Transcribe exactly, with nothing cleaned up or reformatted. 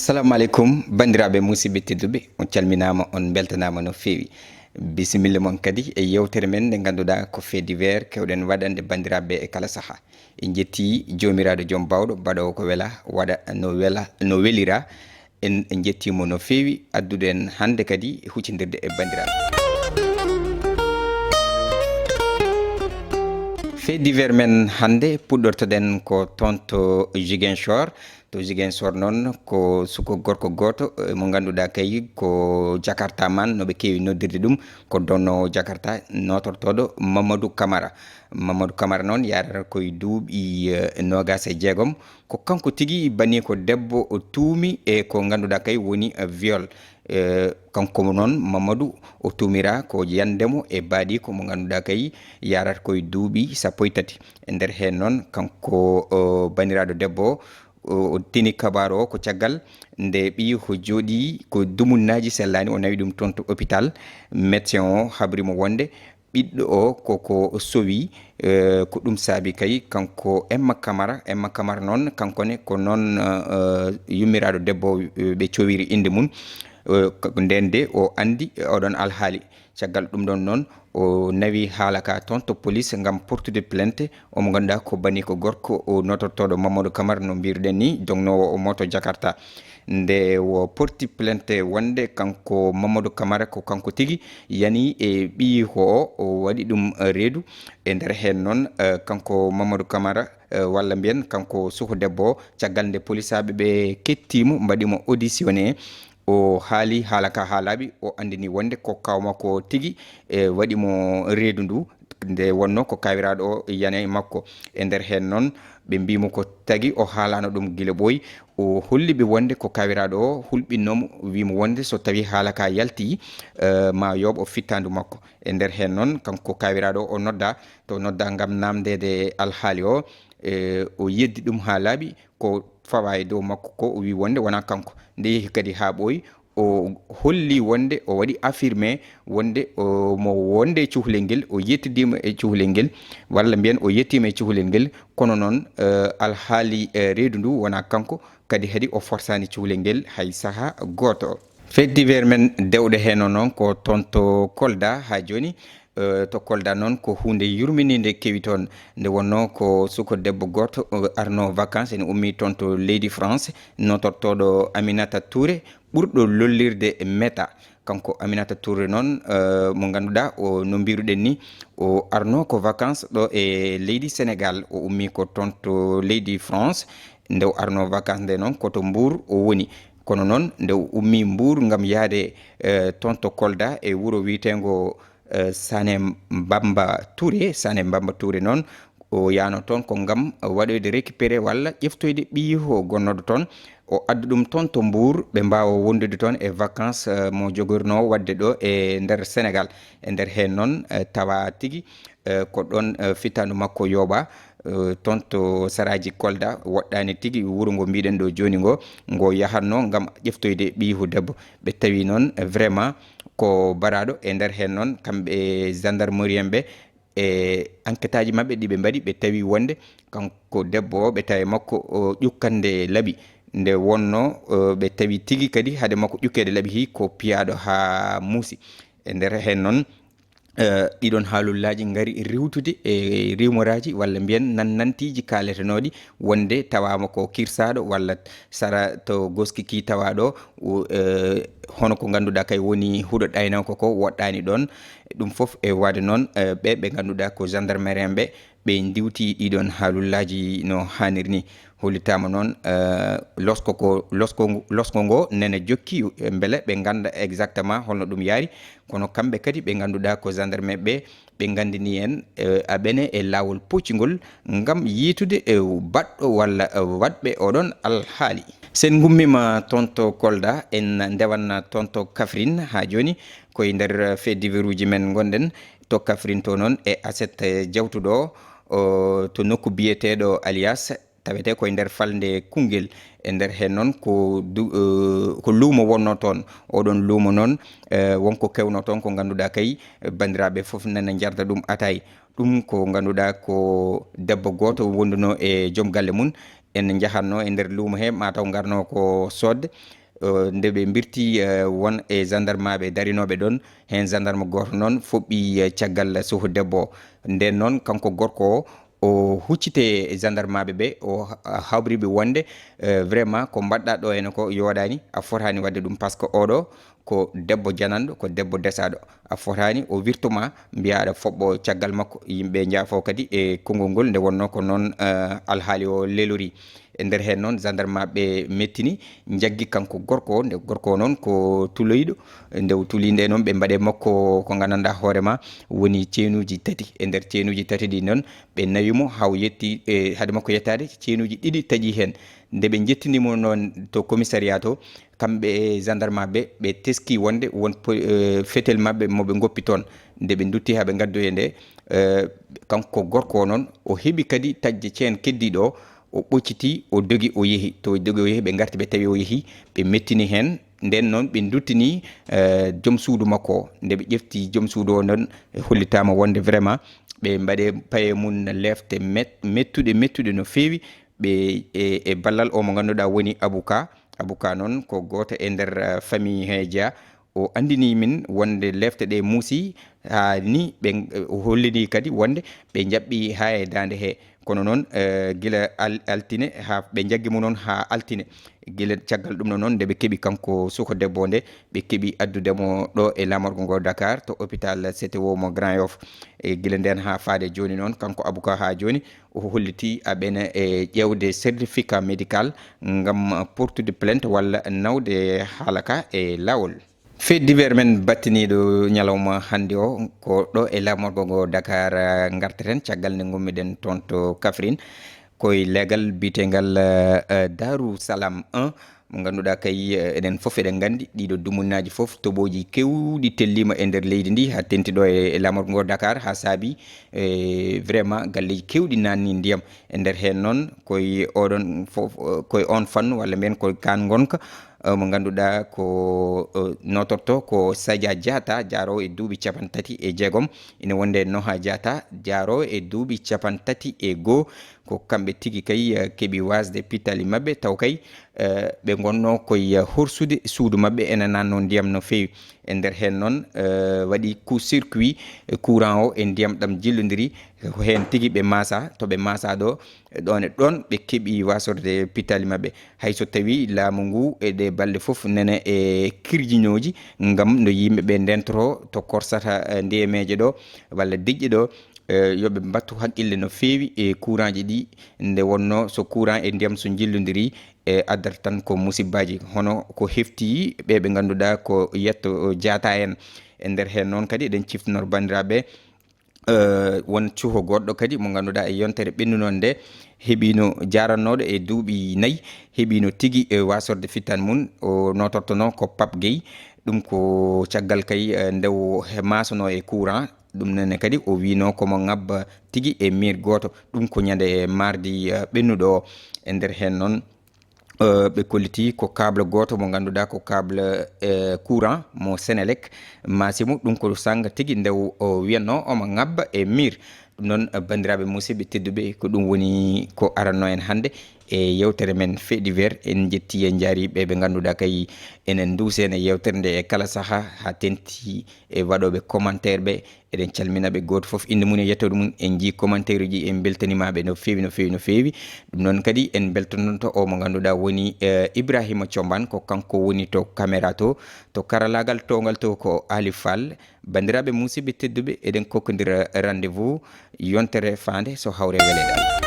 Assalamu aleykum, banndiraaɓe musidɓe tedduɓe, on calminaama, on mbeltanaama no feewi. Bisimilla mon kadi e yewtere men nde ngannduɗaa ko fait divers kewɗen waɗande banndiraaɓe e kala saha. En njetti Joomiraaɗo Joom Baawɗo, baɗoowo ko wela, waɗa no wela, no welira. En, en njetti mo no feewi addude en hannde kadi huccindirde e banndiraaɓe. Fait divers men hannde puɗɗortoɗen ko toon to Ziguinchor. To Ziguinchor noon ko suko gorko gooto, eh, mo ngannduɗaa kay ko Jakarta man, no ɓe keewi noddirde ɗum, ko donnoowo Jakarta, nootortooɗo Mamadou Camara. Mamadou Camara noon yarata koye duuɓi, eh, noogaas e jeegom. Ko kanko tigi banii ko debbo o tuumi e ko ngannduɗaa kay woni, eh, viol. Eh, kanko noon Mamadou o tuumiraa ko yande mo e baadiiko mo ngannduɗaa kay yarata koye duuɓi sappo e tati. E nder heen noon kanko, o, bandiraaɗo debbo o, o tini kabaaru o ko caggal nde ɓiyi o jooɗii ko dumunnaaji sellaani, o nawi ɗum toon to hôpital. Médecin o habri mo wonde ɓiɗɗo o koko sowi, eh, ko ɗum saabi kay kanko Emma Camara. Emma Camara noon kanko ne ko noon, eh, yummiraaɗo debbo o, eh, ɓe cowiri innde mum. Eh, ko nden de o anndi oɗon alhaali. Caggal ɗum ɗon noon, o nawi haala ka toon to police ngam portude plainte. Omo ngannduɗaa ko banii ko gorko o nootortooɗo Mamadou Camara, no mbiruɗen ni, dognoowo o moto Jakarta. Nde o porti plainte wonde kanko Mamadou Camara ko kanko tigi yani e ɓiyi ko o, o waɗi ɗum reedu. E nder heen noon, eh, kanko Mamadou Camara, eh, walla mbiyen kanko suko debbo o, caggal nde polisaaɓe ɓe kettii mo, mbaɗi mo auditionné, o haali haala ka haa laaɓi, o anndini wonde ko kaaw makko tigi, e, waɗi mo reedu ndu, nde wonno ko kaawiraaɗo o yani e makko. E nder heen noon, ɓe mbii mo ko tagi o haalaano ɗum gila ɓooyi. O holli ɓe wonde ko kaawiraaɗo o hulɓinnoo mo, wii mo wonde so tawii haala ka yaltii, eh, ma yooɓo fittaandu makko. E nder heen noon, kanko kaawiraaɗo o, o noddaa, to noddaa ngam naamndeede alhaali o, eh, o yeddi ɗum haa laaɓi, ko fawaa e dow makko ko, o wii wonde wonaa kanko. Nde yehi kadi haa ɓooyi, o holli wonde o waɗi affirmé wonde o mo wonde e cukalel ngel, o yettidiima e cukalel ngel, walla mbiyen o yettiima e cukalel ngel, kono noon, eh, alhaali, eh, reedu ndu wonaa kanko, kadi hadi o forsaani cukalel ngel hay saha gooto. Fait divers men dewɗe heen o noon ko toon to Kolda haa jooni. Eh, to Kolda noon ko huunde yurminiinde kewi toon. Nde wonnoo ko suko debbo gooto, eh, arno vacances, ene ummii toon to leydi France, nootortooɗo Aminata Touré, ɓurɗo lollirde Meta. Kanko Aminata Touré noon, eh, mo ngannduɗaa o, no mbiruɗen ni, o arno ko vacances ɗo e leydi Sénégal. O ummii ko toon to leydi France. Nde o arno vacances nde noon, ko to Mbour o woni. Kono noon, nde o ummii Mbour ngam yahde, eh, toon to Kolda e wuro wiyeteengo, eh, Sané Mbamba Touré. Sané Mbamba Touré noon, o yahno toon ko ngam waɗoyde récupéré walla ƴeftoyde ɓiyi o gonnooɗo toon. O adda ɗum toon to Mbour, ɓe mbaawa wondude toon e vacances, eh, mo jogornoo waɗde ɗo e nder Sénégal. E nder heen noon, eh, tawa tigi, eh, ko ɗoon, eh, fittaandu makko yooɓaa, eh, toon to saraaji Kolda, woɗɗaani tigi wuro ngo mbiɗen ɗo jooni ngo, ngo yahatnoo ngam ƴeftoyde ɓiyihu debbo. Ɓe tawi noon, eh, vraiment ko baraaɗo. E nder heen noon, kamɓe gendarmerie en ɓe, e enquête aji maɓɓe ɗi ɓe mbaɗi, ɓe tawi wonde kanko debbo o, ɓe tawi makko o ƴukkande laaɓi. Nde wonnoo, eh, ɓe tawi tigi kadi hade makko ƴukkeede laaɓi hi ko piyaaɗo haa muusi. E nder heen noon, eh, ɗiɗon haalullaaji ngari riiwtude e riimoraaji walla mbiyen nan-, nantiiji kaaletenooɗi wonde tawaama ko kirsaaɗo walla sara to goski ki tawaaɗo, o, eh, hono ko ngannduɗaa kay woni huɗo ɗaynoo ko, ko woɗɗaani ɗoon. Ɗum fof e waɗde noon, eh, ɓe, ɓe ngannduɗaa ko gendarmerie en ɓe, ɓe ndiwti ɗiɗon haalullaaji no haaniri ni. Hollitaama noon, eh, losko ko, losko, losko ngo nene jokki, eh, mbele ɓe ngannda exactement holno ɗum yaari. Kono kamɓe kadi ɓe ngannduɗaa ko gendarme ɓe, ɓe nganndini en, eh, aɓene e laawol poccingol ngam yiitude e baɗɗo walla, eh, waɗɓe oɗon alhaali. Sen ngummiima toon to Kolda, en ndewan toon to Kaffrine haa jooni. Ko e nder fait divers uji men ngonɗen. To Kaffrine to noon e aset, eh, jawtuɗo o, to nokku biyeteeɗo Alias, tawetee ko e nder falnde Koungheul. E nder heen noon ko du-, eh, ko luumo wonnoo toon. Oɗon luumo noon, eh, wonko kewnoo toon ko ngannduɗaa kay, eh, banndiraaɓe fof nana njarda ɗum ataay. Ɗum ko ngannduɗaa ko debbo gooto wondunoo e joom galle mum, en njahatno e nder luumo he, mataw ngarno ko soodde. Eh, nde ɓe mbirti, eh, won e gendarmeaɓe darinooɓe ɗon, heen gendarme gooto noon foɓɓi, eh, caggal suhu debbo o. Nden noon, kanko gorko o, o huccite e gendarmeaɓe ɓe, o ha-, habriɓe wonde, eh, vraiment ko mbaɗɗa ɗo hene ko yooɗaani, a fotaani waɗde ɗum, parce que oɗo ko debbo jananɗo, ko debbo desaaɗo. A fotaani, o wirtoma, mbiya aɗa foɓɓo caggal makko. Yimɓe njaafo kadi e konngol ngol, nde wonnoo ko noon, eh, alhaali o lelori. E nder heen noon, gendarmeaɓe ɓe mettini, njaggi kanko gorko o. Nde gorko o noon ko tuloyɗo, nde o tuli nde noon, ɓe mbaɗe makko ko nganndanɗaa hoore ma woni ceenuuji tati. E nder ceenuuji tati ɗi noon, ɓe nawi mo haa o yetti, e hade makko yettaade, ceenuuji ɗiɗi taƴi heen. Nde ɓe njettini mo noon to commissariat to, kamɓe e gendarmeaɓe ɓe, ɓe teski wonde won po-, eh, fetel maɓɓe mo ɓe ngoppi toon. Nde ɓe ndutti haa ɓe ngaddoyi nde, eh, kanko gorko o noon, o heɓi kadi taƴde ceen keddiiɗo o, o ɓocciti, o dogi, o yehi. To o dogi, o yehi, ɓe ngarti, ɓe tawi o yehi, ɓe mettini heen. Nden noon, ɓe nduttini, eh, joom suudu makko o. Nde ɓe ƴefti joom suudu o noon, hollitaama wonde vraiment ɓe mbaɗe paye mum lefte met-, mettuɗe, mettuɗe no feewi. Ɓe e, e ballal o mo ngannduɗaa woni Abou Ka. Abou Ka noon ko gooto e nder, eh, famille he jeyaa. O anndini min wonde lefte ɗe muusi haa ni ɓe, o hollini kadi wonde ɓe njaɓɓi haa e daande he. Kono noon, eh, gila al-, altine haa ɓe njaggi mo noon haa altine. Gila caggal ɗum ɗo noon, nde ɓe keɓi kanko suko debbo nde, ɓe keɓi addude mo ɗo e laamorgo ngo Dakar, to hôpital C T O mo Grand Yoff. E gila ndeen haa faade jooni noon, kanko Abou Ka haa jooni, o holliti aɓene e ƴeewde certificat médical ngam portude plainte walla nawde haala ka e laawol. Fait divers men battiniiɗo ñalawma hannde o, ko ɗo e laamorgo ngo Dakar, eh, ngarteten caggal nde ngummiɗen toon to Kaffrine. Koye leegal biyeteengal, eh, eh, Darou Salam un, mo ngannduɗaa kay, eh, enen fof eɗen nganndi ɗiɗo dumunnaaji fof, toɓooji keewɗi telliima e nder leydi ndi, haa tenti ɗo e, e laamorgo ngo Dakar, haa saabi, eh, vraiment galleeji keewɗi naatni ndiyam. E nder heen noon, koye oɗon fof, eh, koye on fannu, walla mbiyen koye kaan ngonka, eh, mo ngannduɗaa ko, eh, notorto ko Sadia Diatta, jaaroowo e duuɓi capanɗe tati e jeegom, ina wonde Noha Diatta, jaaroowo e duuɓi capanɗe tati e goo. Ko kamɓe tigi kay, eh, keɓi wasde pittali maɓɓe, taw kay, eh, ɓe ngonnoo koye horsude suudu maɓɓe, ena naatnoo ndiyam no feewi. E nder heen noon, eh, waɗi court circuit, eh, courant o e ndiyam ɗam jillondiri, ko heen tigi ɓe maasa, to ɓe maasa ɗo, ɗoon e ɗoon ɓe keɓi wasorde pittali maɓɓe. Hay so tawii laamu ngu e ɗee balɗe fof nene e kirjinooji ngam no yimɓe ɓe ndentoro to korsata, eh, ndeemeeje ɗo walla diƴƴe ɗo, eh, yo ɓe mbattu haqqille no feewi e courantji ɗi, nde wonnoo so courant e ndiyam so njillondiri, e addata tan ko musibbaaji, hono ko hefti ɓe ɓe ngannduɗaa ko yetto jaata en. E nder heen noon kadi eɗen ciftonor banndiraaɓe, eh, won cuho goɗɗo kadi mo ngannduɗaa e yontere ɓennunoon nde heɓiino jaarannooɗo e duuɓi nayi, heɓiino tigi e wasorde fittan mum, o notortonoo ko Pape Gueye. Ɗum ko caggal kay, eh, nde o he-, maasunoo e courant, ɗum nene kadi o wiinoo ko mo ŋabba tigi e miir gooto. Ɗum ko ñande mardi, eh, ɓennuɗo o. E nder heen noon, eh, ɓe kolliti ko câble gooto mo ngannduɗaa ko câble, eh, courant mo Senelec maasi mo. Ɗum ko sannga tigi nde o, o wiyatnoo omo ŋabba e miir. Ɗum noon, eh, banndiraaɓe musidɓe tedduɓe, ko ɗum woni ko aranno en hannde e yewtere men Fait divers. En njetti, en njaari ɓe ɓe ngannduɗaa kay enen nduusi en e yewtere nde e kala sahaa, haa tenti e waɗooɓe commentaire ɓe. Eɗen calmina ɓe gooto fof innde mum e yettoode mum. En njii commentaire uji, en mbeltaniima ɓe no feewi, no feewi, no feewi. Ɗum noon kadi en mbeltanonto o mo ngannduɗaa woni, eh, Ibrahima Thiombane, ko kanko woni to caméra to, to karalaagal towngal to ko Ali Fall. Banndiraaɓe musidɓe tedduɓe, eɗen kokkondira rendez-vous yontere faande so hawre weleede Allah.